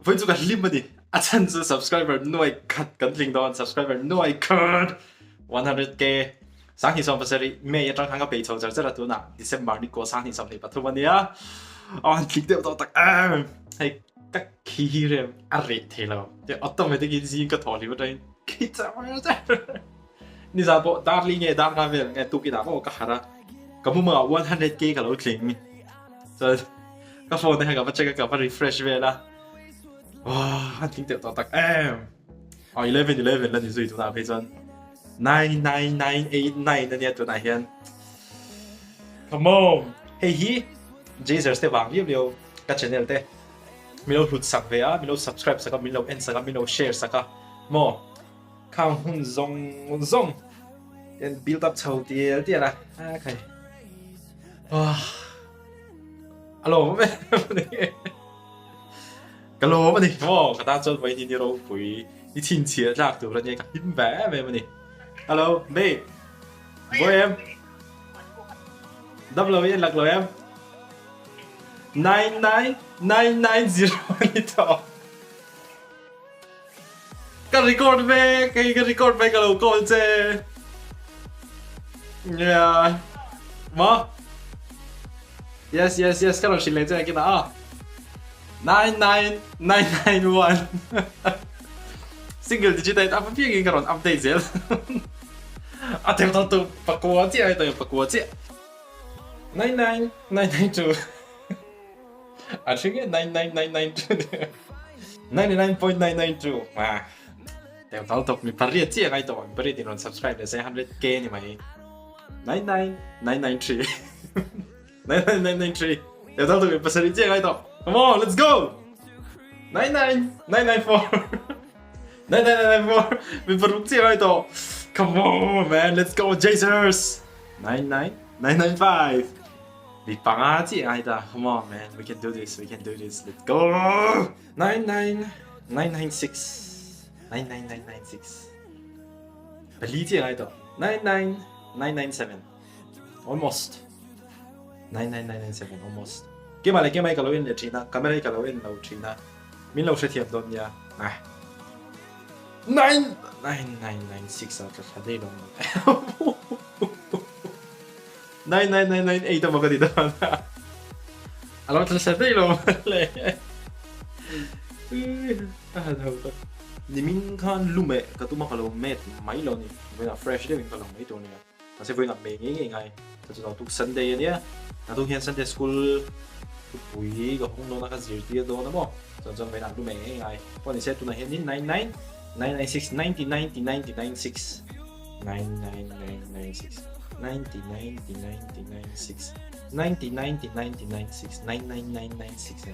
Vawiin chu ka hlim a ni. A chhan chu subscriber nuai khat kan tling dawn, subscriber nuai khat 100k 27 May atang khan ka pei chho char char a tunah December ni kaw 2023 a nia. A han tling deuh tawh tak em. Hei ka khi rem a reh thei lo. Ti automatic in zing ka thaw hlim atangin khi char char. Nizan pawh darli nge dar nga vel nge tukinah maw ka harh a, ka mumangah 100k ka lo tling. Chuan ka phone te kha ka va check a, ka va refresh vel a, wah an tling deuh tawh tak em. Aw 11 11 la ni zui tunah phei chuan 99989 ania tunah hian. Come on! Hei hi Jazers te vang liau liau ka channel te min lo hlut sak ve a, min lo subscribe sak a, min lo en sak a, min lo share sak a maw. Khang hun zawng zawng hian build up chho tial tial a, a khai ah a lawm em em a ni ka lawm a ni maw ka tan chuan vawiin hi ni ropui ni chhinchhiah tlak tur a nia ka hlim ve em em a ni hello babe buai em dam lo i en lak lo em 99990 a ni tawh. Ka record vek, hei ka record vek alo call che. Yeah. Ma? Yes, yes, yes, ka rawn hrilh leh che a kinah a. 99991. Single digit a in up apiangin ka rawn update zel. A theu tho tu pakua chiah ai tawh pakua chiah. 99992. A hring e 99992. 99.992 ah Teu tal tok mi pariat chiah ngai tawh mi pariat in rawn subscribe leh se 100k ni mai 99993 99993 Teu tal tok mi pasarih chiah ngai tawh come on let's go 99994 99994 mi paruk chiah ngai tawh come on man let's go Jazers 99995 Mi panga chiah ngai ta. Come on man, we can do this, we can do this. Let's go. 99996 99996 Pali chiah ngai to. 99997 Almost. 99997 almost. Kema le kema i ka lo en le thina, camera i ka lo en lo thina. Min lo hrethiam dawn nia. Ah. 99996 a tla thla dei lo. 99998 emaw ka ti dawn a, a lo tla hre daih lo le. A han ho tak. Nimin khan lu meh ka tum a ka lo met mai lo ni, vawiinah fresh deuhin ka lang mai tur nia. Mahse vawiinah meh ngei ngei ngai, ka chu tuk Sunday ania, ka tuk hian Sunday school thupui ka hawng dawn a ka zirtir dawn a maw, chuan chuan vawiinah lu meh ngei ngai. Pawh nise tunah hianin 99996 90996. 99996 90996 90996 99996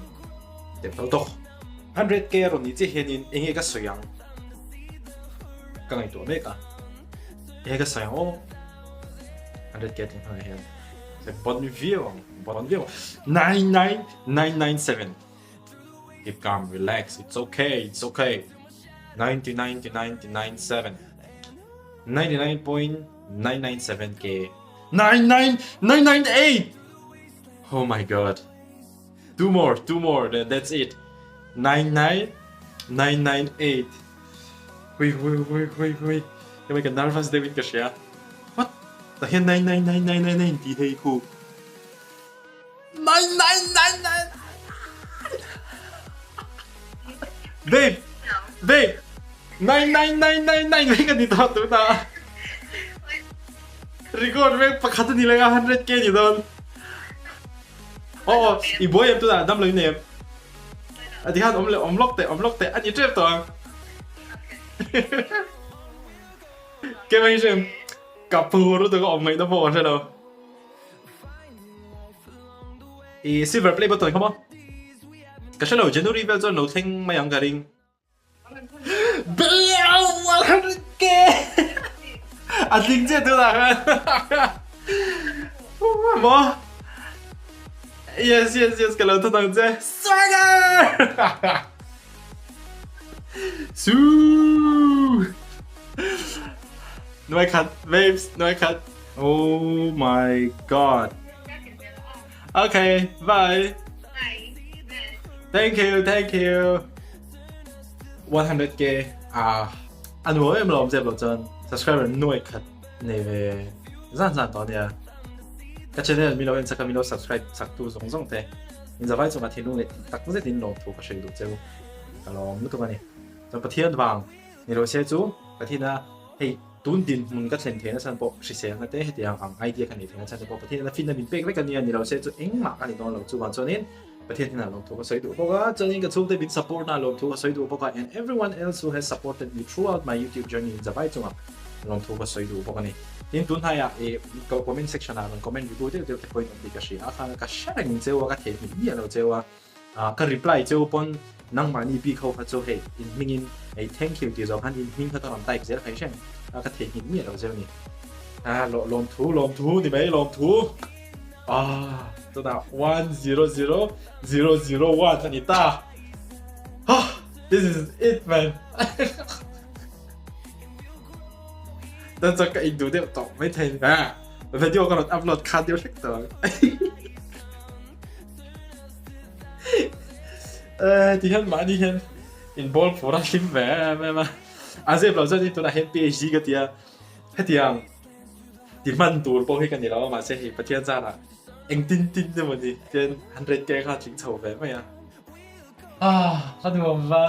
Tep lo tawk. 100k a rawn nih chiah hianin eng nge ka sawi ang ka ngaihtuah mek a, eng nge ka sawi ang aw 100k a tling hmanah hian bon viau ang bon viau ang 99997 Keep calm relax it's okay it's okay 99997 99.997k 99998 Oh my god Two more two more then that's it 99998 Hui hui hui hui hui Ka mai ka nervous deuh in ka hria What Tah hian 999999 tih hei khu 9999 Babe! Babe! 99999 vek a ni tawh tunah. Record vek pakhat a ni leh a 100k ni dawn. Aw aw i buai em tunah dam lo in nei em? A ti khan awm leh awm lawk teh awm lawk teh a ni tep tawh ang. Kevin hi hriam ka phur lutuk a awm ngaihna pawh ka hre lo. I silver play button kha maw? Ka hre lo, January vel chuan lo thleng mai ang ka ring. Bell 100k! A tling chiah tunah khan. Maw? Yes, yes, yes, ka lo thawn ang che. Swagger! Su! Nuai khat, babes, nuai khat. Oh my god. Okay, bye. Bye. Thank you, thank you. 100k a a nuam em lo awm zep lo chuan subscriber nuai khat nei ve zan zan tawh ania. Ka channel mi lo en chak a mi lo subscribe chak tu zawng zawng te in zavai chungah thinlung leh tak zet in lawmthu ka hrilh duh cheu ka lawm lutuk a ni. Chuan Pathian vang ni lo se chu Pathian a hei tun dinhmun ka thlen theihna chhan pawh hriselna te hetiang ang idea ka neih theihna chhan te pawh Pathian a finna min pek vek a nia ni lo se chu engmah ka ni dawn lo chuvang chuanin Pathian hian a lawmthu ka sawi duh bawk a chuanin ka chhungte min support na a lawmthu ka sawi duh bawk a and everyone else who has supported me throughout my YouTube journey in zavai chungah lawmthu ka sawi duh bawk a ni. Tin tunhnaiah ih comment section ah rawn comment review deuh deuh te pawhin awm tih ka hria a khan ka hre reng cheu a ka theihnghilh miah lo cheu a. Ka reply cheu pawn nangmahni bik ho kha chu hei in hmingin hei thank you tih zawh khan in hming kha ka rawn type zel thei hreng a ka theihnghilh miah lo zeu ni. Ah lawmthu lawmthu ni mai lawmthu ah tunah 100001 a ni ta ah this is it man dan chuan ka induh deuh tawh maithei video ka rawn upload khan deuh hlek tawh ang. Eh, ti hian mahni hian in ball phur a hlim ve em em a. A zep lo chuan tunah hian PhD ka ti a. Hetiang ti hman tur pawh hi ka ni lo a, mahse hei Pathian zarah engtin tin emaw ni tian 100 K kha tling chho ve mai a. Ah, ka nuam va.